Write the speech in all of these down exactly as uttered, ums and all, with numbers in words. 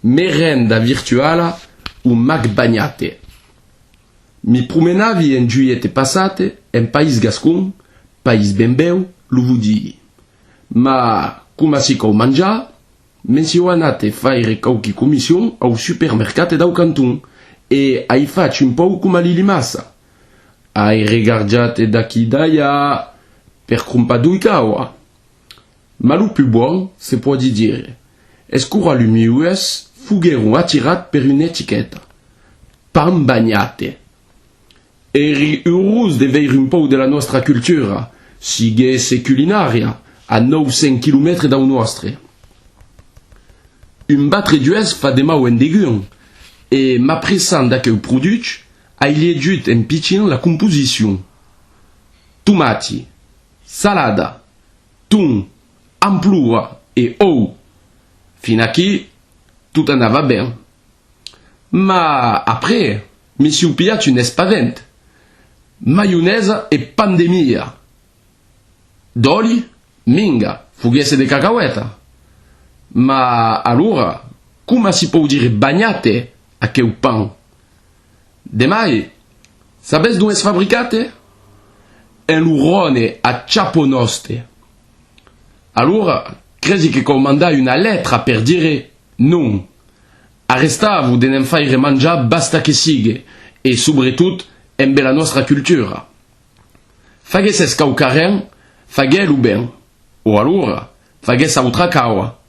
Merenda virtuala o mac banhate. Mi promenavi en julhet passat en país gascon, país ben bèu, lo vos dii. Ma, coma si cau manjar, me siáu anat faire quauqui comissions au supermercat dau canton e ai fach un pauc coma Lili Massa. Ai regarjat d'aquí d'alà per crompar doi caua. Ma lo pus bòn, se pòdi dire, es qu'aura lu miues foguèron atirats per una etiqueta. Pan banhate. Èri urós de veire un pauc de la nòstra cultura, siguesse culinària, a nòu cents quilomètres dau nòstre. Un batre d'ues fa de mau en degun, e m'apressant d'aqueu produch, ai liejut en pichin la composicion. Tomati, salada, ton, amploa e òu. Fin aquí, tot anava ben. Ma après, me siáu pilhat un espavent. Maionesa e pan de mia. D'òli? Minga, foguesse de cacaueta. Ma alora, coma si pòu dire banhate aqueu pan? De mai, sabes dont es fabricat? En lo Ròne, a Chaponòste. Alora, cresi que cau mandar una letra per dire non. Arrestatz-vos de ne'n faire manjar basta que sigue, e subretot embé la nòstra cultura. Faguessetz quauquarren, faguetz-lo ben, o alora, faguetz autra caua.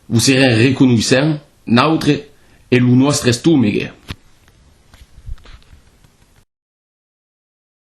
Vos serem reconoissent, nautre e lo nòstre estomegue.